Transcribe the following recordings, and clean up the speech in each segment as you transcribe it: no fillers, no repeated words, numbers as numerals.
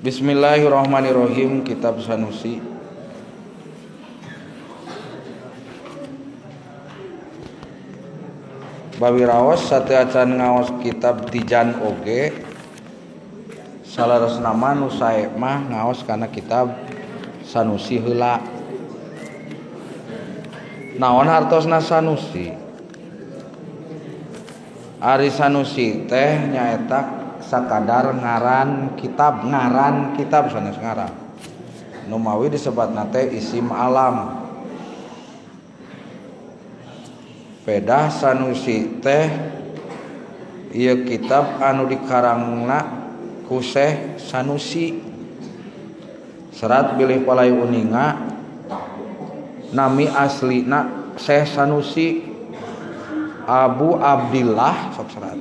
Bismillahirrahmanirrahim, Kitab Sanusi. Bawiraos sateuacan ngaos kitab Tijan oge salaresna mah nu sae mah ngaos kana kitab Sanusi heula. Naon hartosna Sanusi? Ari Sanusi teh nyaeta sakadar ngaran kitab sanes ngaran. Nu mawi disebatna teh isim alam. Pedah Sanusi teh ieu kitab anu dikarangna ku Syekh Sanusi. Serat bilih palai uninga nami aslina Syekh Sanusi Abu Abdillah, sok serat.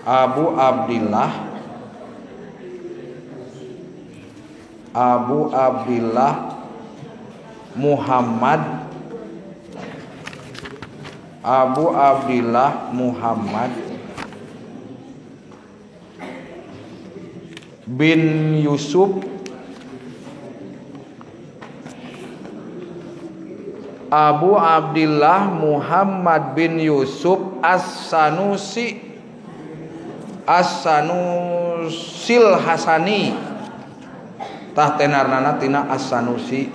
Abu Abdillah Muhammad Abu Abdillah Muhammad bin Yusuf Abu Abdillah Muhammad bin Yusuf As-Sanusi As-Sanusil Hasani. Tah tenarnana tina As-Sanusi.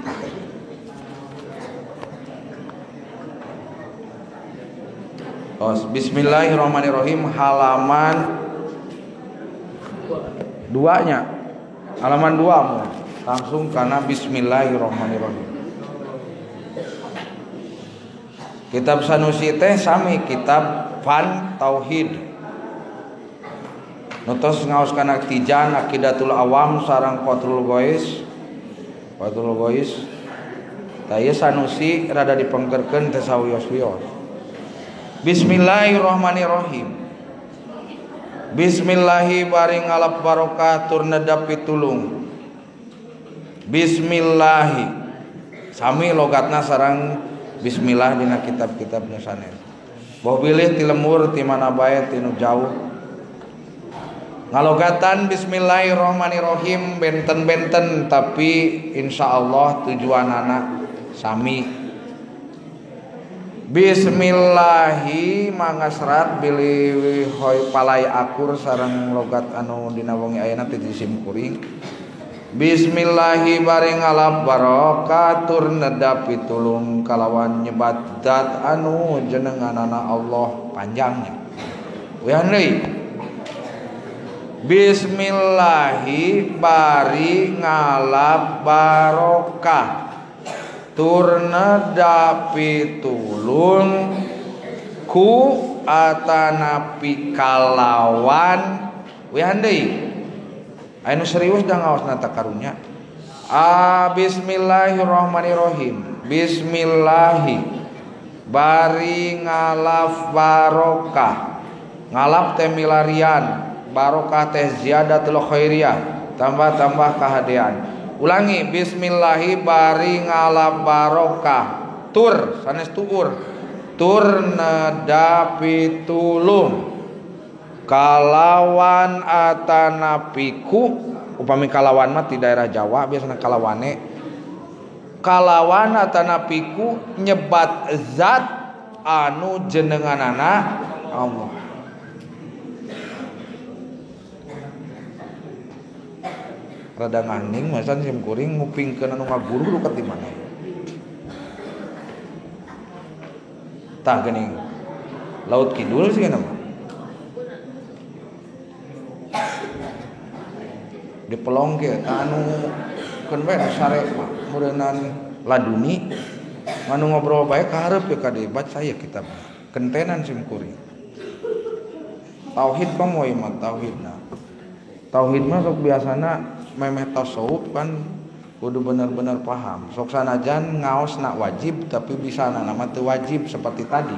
Bismillahirrahmanirrahim, halaman 2-nya. Halaman 2 mu. Langsung karena bismillahirrahmanirrahim. Kitab Sanusi teh sami kitab Fan Tauhid. Nutos ngaos kana Tijan, Aqidatul Awam sareng Qatrul Ghois. Qatrul Ghois. Tah ieu Sanusi rada dipengkerkeun teh sawios-wios. Bismillahirrahmanirrahim. Bismillahi bari ngalap barokah tur nedap pitulung. Bismillahi. Sami logatna sareng bismillah dina kitab-kitab nu sanes. Boh bilih ti lemur ti mana bae ti nu jauh. Ngalogatan bismillahirrahmanirrahim benten-benten tapi insyaallah tujuanana sami. Bismillahi mangasrat bilih hoy palai akur sareng logat anu dina wengi ayeuna ti sim kuring. Bismillahi bari ngalap barokah tur nedap pitulung kalawan nyebat zat anu jenenganana Allah panjangnya. Uyan deui. Bismillahi bari ngalap barokah tur nedap pitulung ku atanapi kalawan. Uyan deui. Anu serius da ngaosna ta karunya. Bismillahirrahmanirrahim. Bismillahi bari ngalaf barokah. Ngalap teh milarian, barokah teh ziyadatul khairiyah, tambah-tambah kahadean. Ulangi, bismillahi bari ngalap barokah. Tur sanes tuur. Tur nedapi tulung kalawan atanapiku. Upami kalawan mah di daerah Jawa biasana kalawane. Kalawan atanapiku nyebat zat anu jenenganana Allah. Rada nganing masan sim kuring ngupingkeun anu ngaguru lukat di mana. Tah geuning Laut Kidul sih nama. Di pelong ge anu keun we sare mah meureunnan laduni anu ngobrol bae ka hareup ka debat saya kitab kentenan sim kuring. Tauhid komo ieu mah tauhidna. Tauhid mah sok biasana memeh tasawuf kan kudu bener-bener paham. Sok sanajan ngaosna wajib tapi bisa nama teu wajib seperti tadi.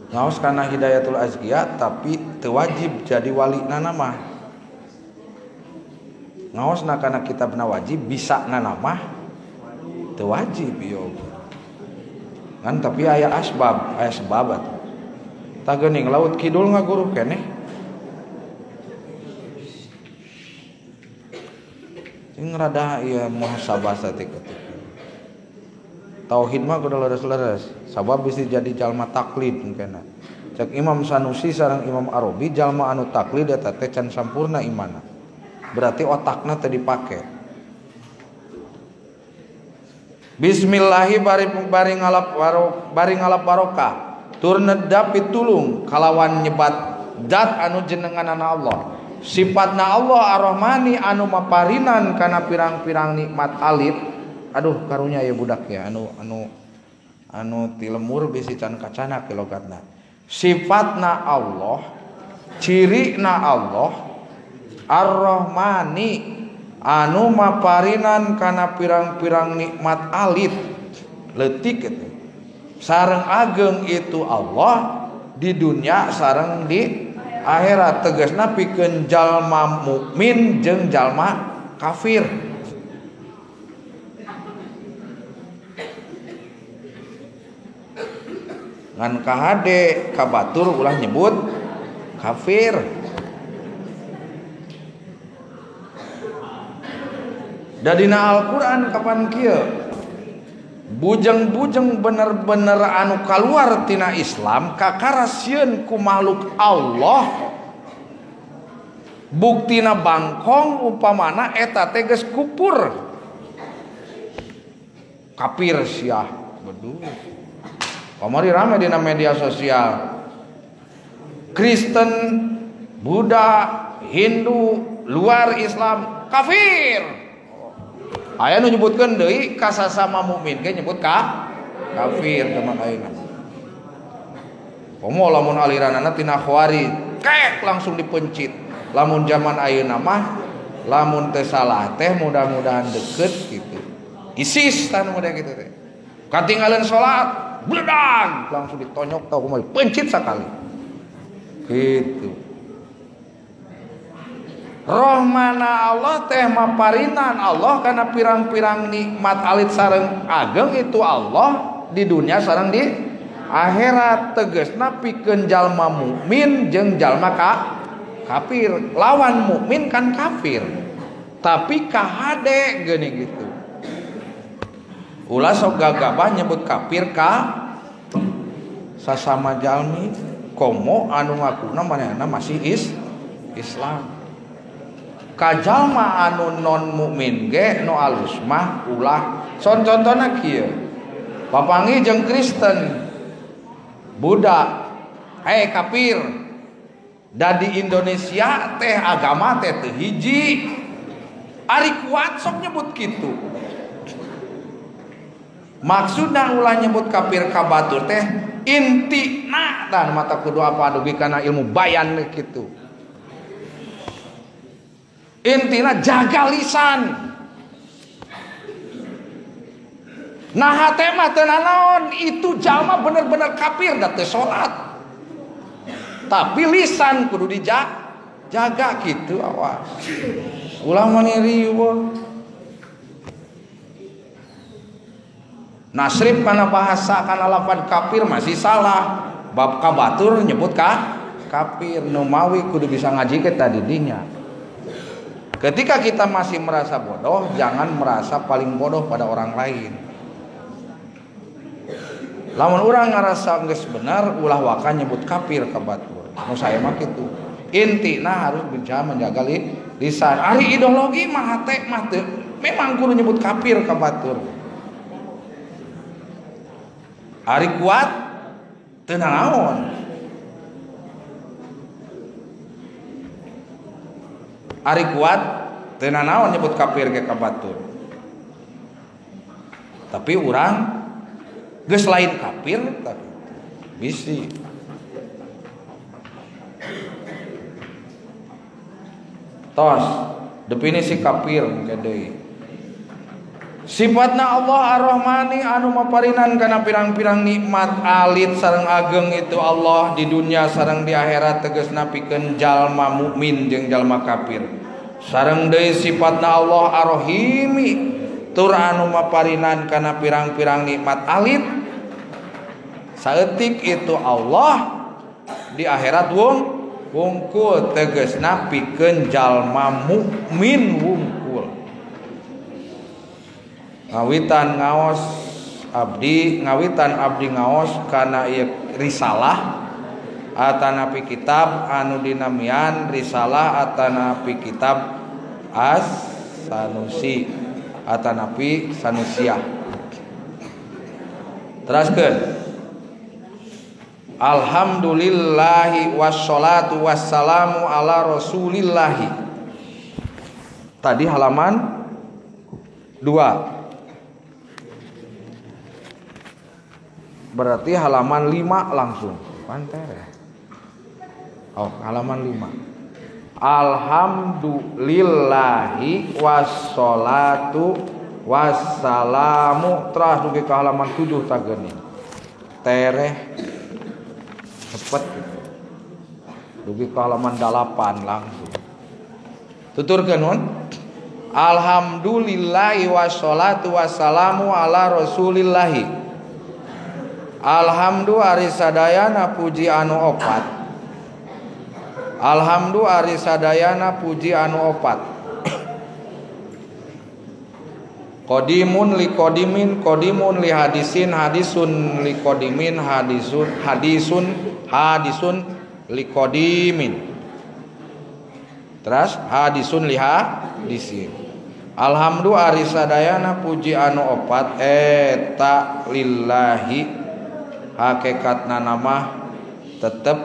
Ngaos kana Hidayatul Azkiyah tapi teu wajib jadi wali nana mah. Ngaosna kana kitabna wajib bisa nana mah teu wajib ieu. Kan tapi aya asbab, aya sebab atuh. Tah geuning Laut Kidul ngaguru keneh. Ini rada ieu muhasabah saeutik-eutik. Tauhid mah kudu leres-leres, sabab bisa jadi jalma taklid mungkinna. Cek Imam Sanusi sareng Imam Arabi jalma anu taklid eta teh can sampurna imanna. Berarti otakna teu dipake. Bismillahi bari ngalap barokah tur nedap pitulung kalawan nyebat zat anu jenenganana Allah. Sifatna Allah Ar-Rahmani anu maparinan kana pirang-pirang nikmat alit. Aduh karunya ya budak ya anu anu anu ti lemur bisi can kacana ke logatna. Sifatna Allah, cirina Allah Ar-Rahmani anu maparinan kana pirang-pirang nikmat alit leutik itu sareng ageng itu Allah di dunia sareng di akhirat, tegasna pikeun jalma mukmin jeung jalma kafir. Ngan kahade ka batur ulah nyebut kafir. Dadina Al-Qur'an kapan kieu? Bujeng-bujeng bener-bener anu kaluar tina Islam kakara sieun ku makhluk Allah. Buktina bangkong upamana eta teh geus kupur. Kafir sia. Beduh. Kamari rame dina media sosial. Kristen, Buddha, Hindu, luar Islam kafir. Aya nu nyebutkeun deui ka sasama mukmin ge nyebut ka kafir zaman ayeuna. Komo lamun aliranana tina Khawarij, kek langsung dipencit. Lamun zaman ayeuna mah lamun teh salah teh mudah-mudahan deket gitu. ISIS tan mudah gitu teh. Katinggalan salat, bledang langsung ditonyok tau kumaha dipencit sakali. Gitu. Rohmana Allah teh maparinan Allah karena pirang-pirang nikmat alit sareng ageng itu Allah di dunia sareng di akhirat, tegasna pikeun jalma mukmin jeung jalma kafir. Lawan mukmin kan kafir tapi kahade geuning gitu. Ulah sok gagabah nyebut kafir ka sasama jalmi komo anu ngakuna manehna masih Islam. Kajalma anu non mukmin ge nu alus mah ulah. Son contona kieu. Papangi jeung Kristen, Buddha, hei kafir. Da di Indonesia teh agama teh teu hiji. Ari kuat sok nyebut kitu. Maksudna ulah nyebut kafir ka batur teh intina dan mata kudu apa dugi kana ilmu bayan kitu. Intina jaga lisan. Nah hate mah teu nanaon, itu jalma bener-bener kafir da teu salat. Tapi lisan kudu dijaga gitu awas. Ulah mani riweuh. Nasrib kana bahasa kana lapan kafir masih salah. Bab kabatur nyebut ka kafir. Nu mawi kudu bisa ngaji ke tadi dinya. Ketika kita masih merasa bodoh, jangan merasa paling bodoh pada orang lain. Lamun urang ngarasa geus bener, ulah waka nyebut kafir ka batur. Nu saya mah kitu. Intina harus bisa menjaga lisan. Ari ideologi mah hate mah teu, memang kudu nyebut kafir ka batur. Ari kuat teu nanaon. Ari kuat teu nanaon nyebut kafir ge ka batur. Tapi urang geus lain kafir tapi bisi. Tos definisi kafir engke deui. Sifatna Allah Ar-Rahmani anu maparinan kana pirang-pirang nikmat alit sareng ageng itu Allah di dunia sareng di akhirat, tegasna pikeun jalma mukmin jeung jalma kafir. Sareng deui sifatna Allah Ar-Rahimi tur anu maparinan kana pirang-pirang nikmat alit saeutik itu Allah di akhirat wungkul, tegasna pikeun jalma mukmin wungkul. Ngawitan ngaos abdi, ngawitan abdi ngaos kana ieu risalah atanapi kitab anu dinamian risalah atanapi kitab As-Sanusi atanapi Sanusiah. Teraskeun. Alhamdulillahi wassalatu wassalamu ala rasulillahi. Tadi halaman 2. Berarti halaman 5 langsung. Panter ya. Oh, halaman 5. Alhamdulillahi wassalatu wassalamu. Terus dugi ke halaman 7 tageni. Tereh cepet gitu. Dugi ke halaman 8 langsung. Tuturkeun nun. Alhamdulillahi wassalatu wassalamu ala rasulillahi. Alhamdu ari sadayana puji anu opat. Alhamdu ari sadayana puji anu opat. Qadimun li qadimin, qadimun li hadisin, hadisun li qadimin, hadisun hadisun hadisun li qadimin. Terus hadisun li hadisin. Alhamdu ari sadayana puji anu opat eta lillahi. Hakikatna nama tetep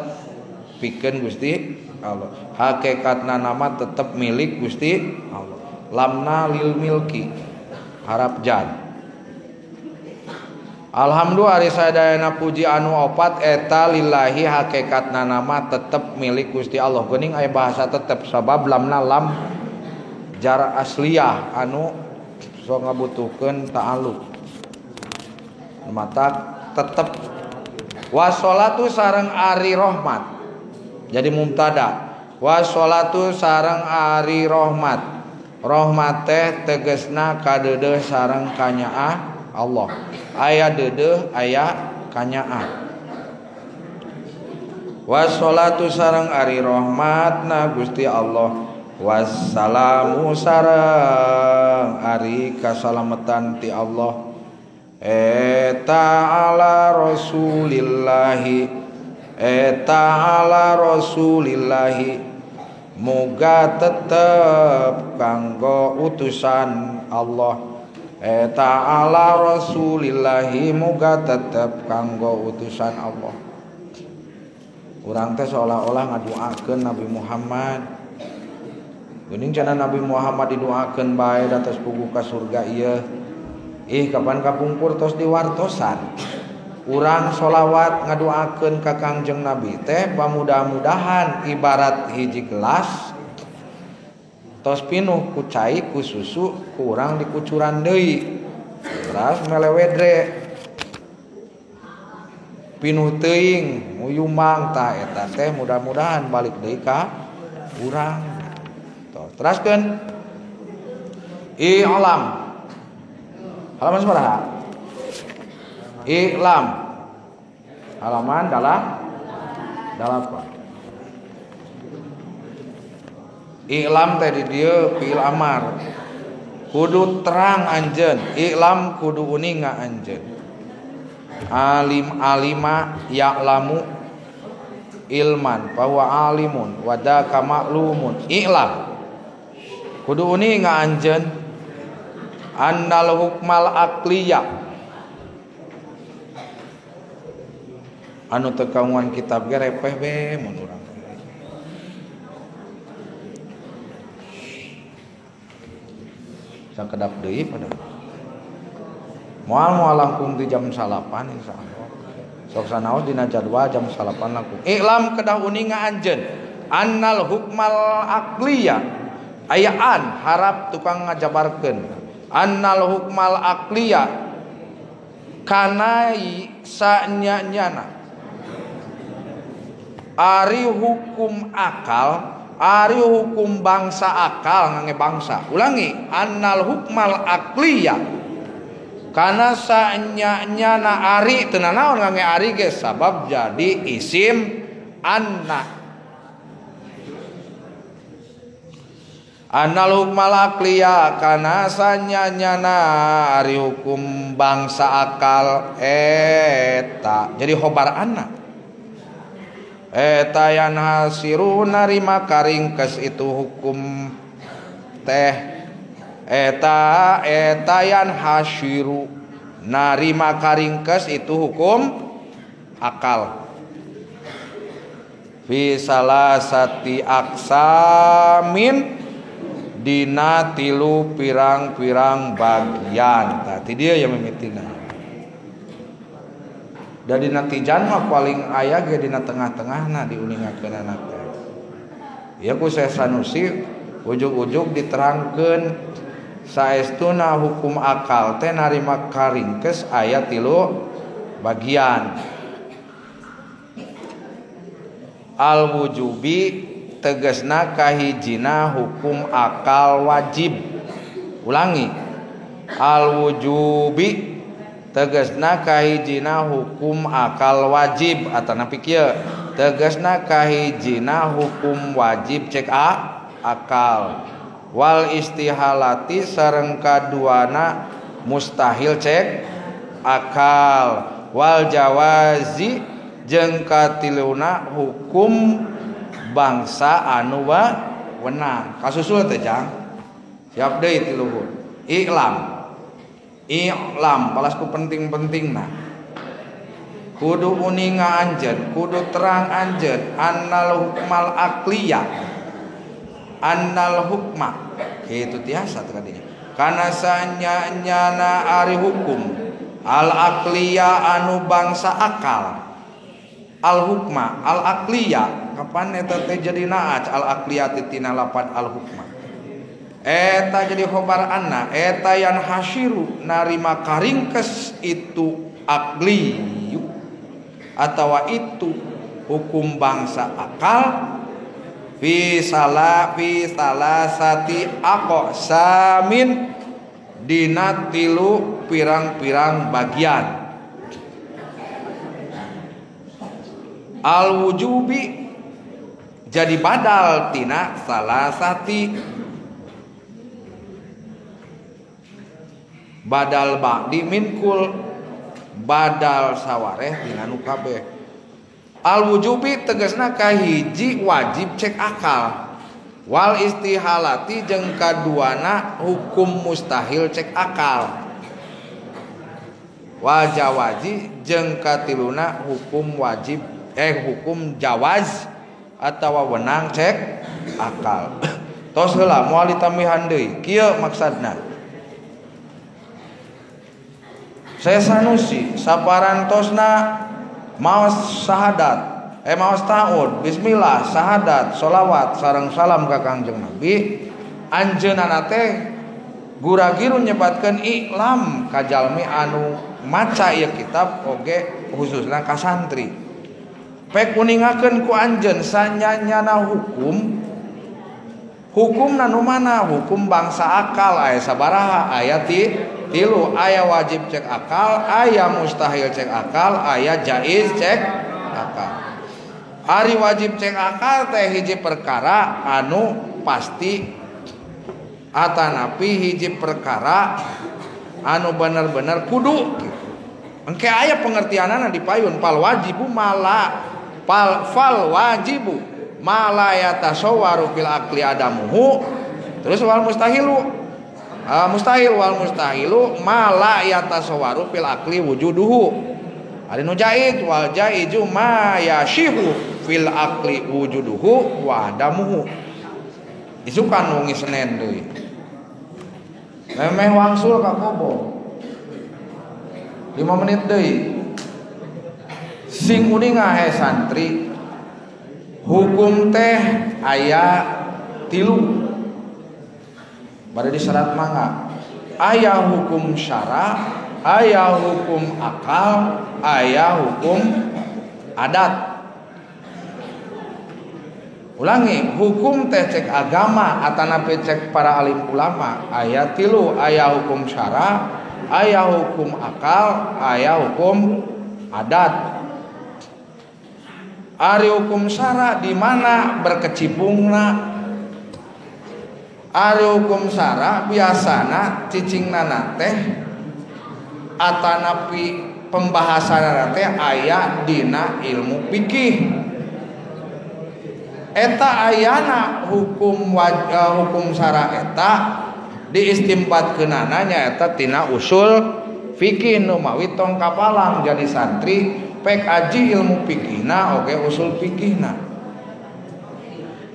pikeun Gusti Allah. Hakikatna nama tetep milik Gusti Allah. Lamna lil milki harap jan. Alhamdulillah ari sadayana puji anu opat eta lillahi hakikatna nama tetep milik Gusti Allah. Geuning aya bahasa tetep sabab lamna lam jar asliyah anu so ngabutuhkeun ta'alluq. Mata tetep wassalatu sareng ari rahmat. Jadi mubtada. Wassalatu sareng ari rahmat. Rahmat teh tegesna kadeudeuh sareng kanyaah Allah. Aya deudeuh aya kanyaah. Wassalatu sareng ari rahmatna Gusti Allah. Wassalamu sareng ari kasalametan ti Allah. Eta ala rasulillahi, eta ala rasulillahi. Muga tetep kanggo utusan Allah. Eta ala rasulillahi muga tetep kanggo utusan Allah. Urang teh seolah-olah ngaduakeun Nabi Muhammad. Geuning cenah Nabi Muhammad didoakeun bae da tos puguh ka surga ieu. Ih kapan kapungkur tos diwartosan. Urang sholawat ngadoakeun ka Kangjeng Nabi teh pamudah-mudahan ibarat hiji gelas tos pinuh ku cai ku susu ku urang dikucuran deui. Terus melewedre pinuh teuing nguyumang tah eta teh mudah-mudahan balik deui ka urang. Tos teraskeun. I'lam. Halaman sabaraha? I'lam. Halaman 8. I'lam teh di dieu fi'il amar. Kudu terang anjeun, i'lam kudu uninga anjeun. Alim alima ya'lamu ilman fa huwa alimun wa dzaka ma'lumun. I'lam. Kudu uninga anjeun. Annal hukmal aqliyah anu teu kaungan kitab ge repeh be mun urang. Sakedap deui pada moal moal langkung di jam 9 insyaallah. Sok sanaos dina jadwal jam 9 langkung. I'lam kedah uninga anjeun annal hukmal aqliyah ayaan harap tukang ngajabarkeun. Annal hukmal aqliyah kana sanya-nyana ari hukum akal, ari hukum bangsa akal ngange bangsa. Ulangi, annal hukmal aqliyah kana sanya-nyana ari teu nanaon ngange ari ge sabab jadi isim anna. Annal hukmal aqliya kana sanyanyana ari hukum bangsa akal eta jadi khobar anna eta yan hasiru narima karingkes itu hukum teh eta eta yan hasiru narima karingkes itu hukum akal fi salasati aksamin dina tilu pirang-pirang bagian. Tadi dia yang mimitina. Da dina tijan mah paling aya ge dina tengah-tengahna diuningakeunana teh. Ieu ku Syekh Sanusi ujug-ujug diterangkeun saestuna hukum akal teh narima karingkes aya tilu bagian. Al wujubi tegasna kahijina hukum akal wajib. Ulangi, al wujubi tegasna kahijina hukum akal wajib atanapi kieu tegasna kahijina hukum wajib cek akal wal istihalati sareng kaduana mustahil cek akal wal jawazi jeung katiluna hukum bangsa anu wenang. Kasusul teh jang. Siap deui ti luhur. I'lam. I'lam palas ku penting-pentingna. Kudu uninga anjeun, kudu terang anjeun annal hukmal aqliyah. Annal hukma kitu tiasa teh kadinya. Kana sanyanyana ari hukum al aqliyah anu bangsa akal. Al hukma al aqliyah kapan eta teh jadi naaj al aqliyah tina lapan al hukma eta jadi khobar anna eta yan hasiru narima karingkes itu aqliyu atawa itu hukum bangsa akal fi salasati aqsamin dina tilu pirang-pirang bagian. Al wujubi jadi badal tina salasati badal ba'di minkul badal sawareh dina nu kabeh. Al wujubi tegasna kahiji wajib cek akal wal istihalati jeung kaduana hukum mustahil cek akal wal jawazi jeung katiluna hukum wajib hukum jawaz atawa wenang cek akal. Tos heula moal ditambihan deui. Kieu maksudna. Saya Sanusi saparantosna maos syahadat, maos taud, bismillah, syahadat, sholawat sareng salam ka Kangjeng Nabi. Anjeunna teh guragiru nyebatkeun i'lam ka jalmi anu maca ieu kitab oge khususna ka santri. Pek uningakeun ku anjeun sanyanyana hukum hukumna nu mana hukum bangsa akal aya sabaraha aya tilu aya wajib cek akal aya mustahil cek akal aya jaiz cek akal. Ari wajib cek akal teh hiji perkara anu pasti atanapi hiji perkara anu bener-bener kudu. Engke aya pengertianana di payun fal wajibu mala fal wajibu mala yatasawwaru fil aqli adamuhu terus wal mustahilu mustahil wal mustahilu mala yatasawwaru fil aqli wujuduhu ari nu jaiz wal jaizu ma yashihu fil aqli wujuduhu wa adamuhu. Isukan wengi Senin deui memeh wangsul ka kobo 5 menit deui. Sing uninga he santri hukum teh aya tilu bade diserat mangga aya hukum syara aya hukum akal aya hukum adat. Ulangi, hukum teh cek agama atanapi cek para alim ulama aya tilu aya hukum syara aya hukum akal aya hukum adat. Ari hukum syara di mana berkecimpungna Ari hukum syara biasana cicingnana teh atanapi pembahasanana teh aya dina ilmu fikih. Eta ayana hukum hukum syara eta diistimbatkeunana nyaeta tina usul fikih nu mawi tong kapalang jadi santri pek aji ilmu fikihna oge usul fikihna.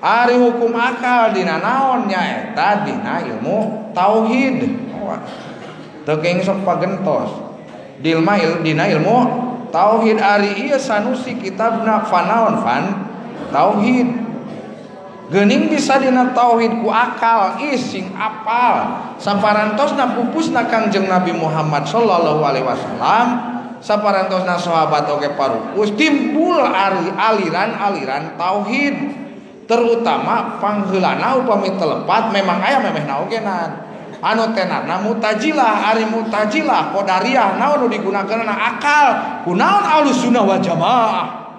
Ari hukum akal dina naon nyaeta dina ilmu tauhid. Teu geng sok pagentos. Dilma dina ilmu tauhid ari ieu Sanusi kitabna fanaon fan tauhid. Geuning bisa dina tauhid ku akal ising apal saparantosna pupusna Kangjeng Nabi Muhammad sallallahu alaihi wasallam saparantosna sahabat oge parupus timbul aliran-aliran tauhid terutama pangheulana upami telepat memang aya memehna oge nan anu tenarna mutajilah ari mutajilah qadariyah naon nu digunakeunana akal kunaon Ahlussunnah wal Jamaah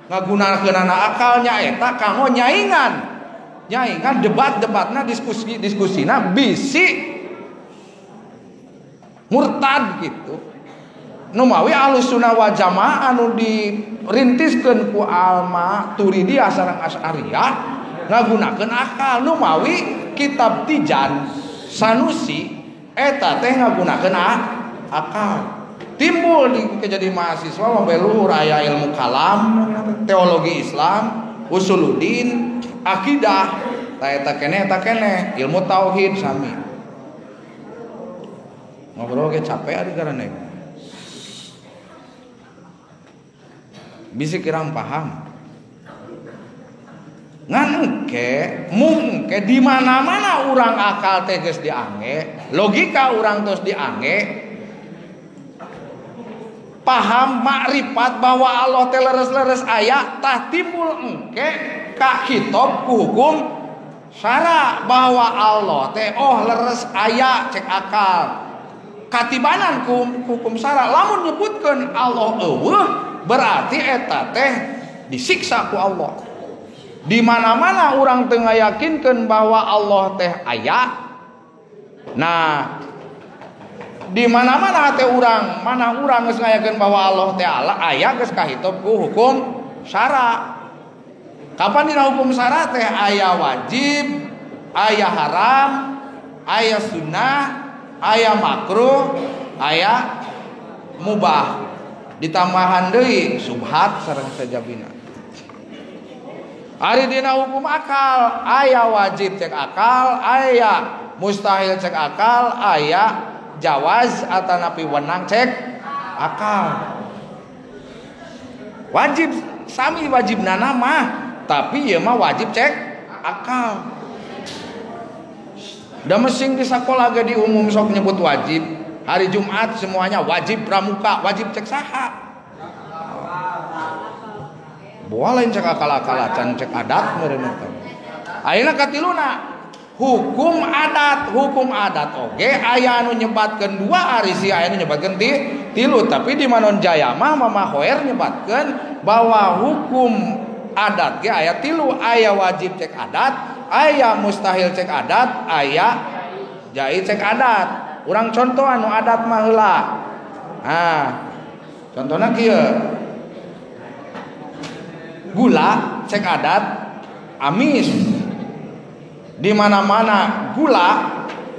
ngagunakeunana akal nyaeta kanggo nyaingan nyaingan debat-debatna diskusi-diskusina bisi murtad gitu. Nu mawi Ahlussunnah wal Jamaah anu dirintiskeun ku Al-Maturidiyah sareng Asy'ariyah ngagunakeun akal. Nu mawi kitab Tijan Sanusi eta teh ngagunakeun akal. Timbul di jadi mahasiswa mah luhur aya ilmu kalam, teologi Islam, usuluddin, akidah, ta eta keneh ilmu tauhid sami. Ngobrol ge capek ari garane. Bisi kirang paham. Ngan engke mungke di mana-mana urang akal teh geus diangge, logika urang tos diangge, paham makrifat bahwa Allah teh leres-leres aya tah timbul engke ka kitab ku hukum syara bahwa Allah teh oh leres aya cek akal katibanan ku hukum syara lamun nyebutkeun Allah eueuh berarti eta teh disiksa ku Allah. Di mana-mana urang teu ngayakinkeun bahwa Allah teh aya. Nah, di mana-mana teh urang, mana urang geus ngayakeun bahwa Allah teh Allah aya geus kahitop ku hukum syara. Kapan dina hukum syara teh aya wajib, aya haram, aya sunnah, aya makruh, aya mubah. Ditambahan deui subhat sareng sajabina. Ari dina hukum akal, aya wajib cek akal, aya mustahil cek akal, aya jawaz atanapi wenang cek akal. Wajib sami wajib nana mah, tapi ieu mah wajib cek akal. Da mesing di sakola ge di umum sok nyebut wajib. Hari Jumat semuanya wajib pramuka, wajib cek saha. Boa lain cek akal-akal acan cek adat meureun eta. Ayeuna katiluna hukum adat oge aya anu nyebatkeun dua ari si aya anu nyebatkeun tilu, tapi di Manon Jaya mah Mama Khoer nyebatkeun bahwa hukum adat ge aya tilu, aya wajib cek adat, aya mustahil cek adat, aya jai cek adat. Urang contoh anu adat mah heula. Ah, contohna kieu. Gula cek adat amis. Di mana-mana gula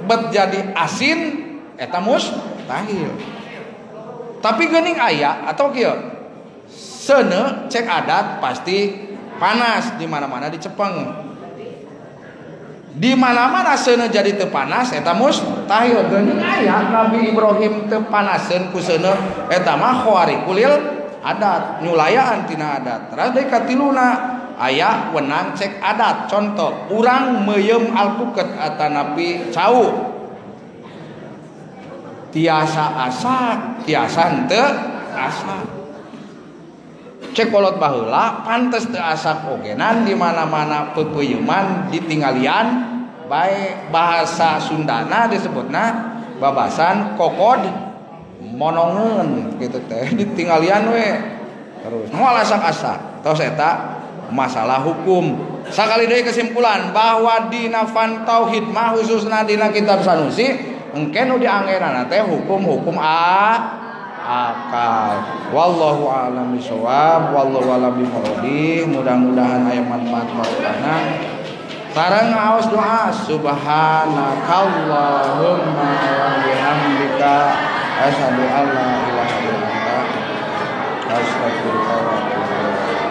bet jadi asin eta mustahil. Tapi geuning aya atau kieu seuneu cek adat pasti panas di mana-mana dicepeng. Di mana-mana seuneu jadi teu panas eta mustahil. Geuning aya Nabi Ibrahim teu panaseun ku seuneu eta mah khawarikulil adat, nyulayaan tina adat. Terus deui katiluna aya wenang cek adat. Contoh, urang meuyeum alpuket atanapi cau. Tiasa asak, tiasa henteu asak. Cek kolot baheula pantes teu asak ogenan di mana-mana pepeuyeman ditinggalian bae bahasa Sundana disebutna babasan kokod monongeun gitu teh ditinggalian we terus moal asak-asak. Tos eta masalah hukum. Sakali deui kesimpulan bahwa dina fan tauhid mah khususna dina kitab Sanusi engke nu dianggeranna teh hukum-hukum akal. Wallahu a'lam bishawab, wallahu a'lam bimuradi. Mudah-mudahan aya manfaat barokahna. Sareng ngaos doa subhanakallahumma wa bihamdika asyhadu an la ilaha illa anta astaghfiruka wa atubu ilaik.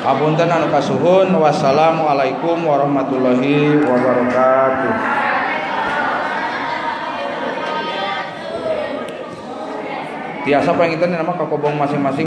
Hapunten anu kasuhun. Wassalamualaikum warahmatullahi wabarakatuh. Tiasa panginten nama kakobong masing-masing.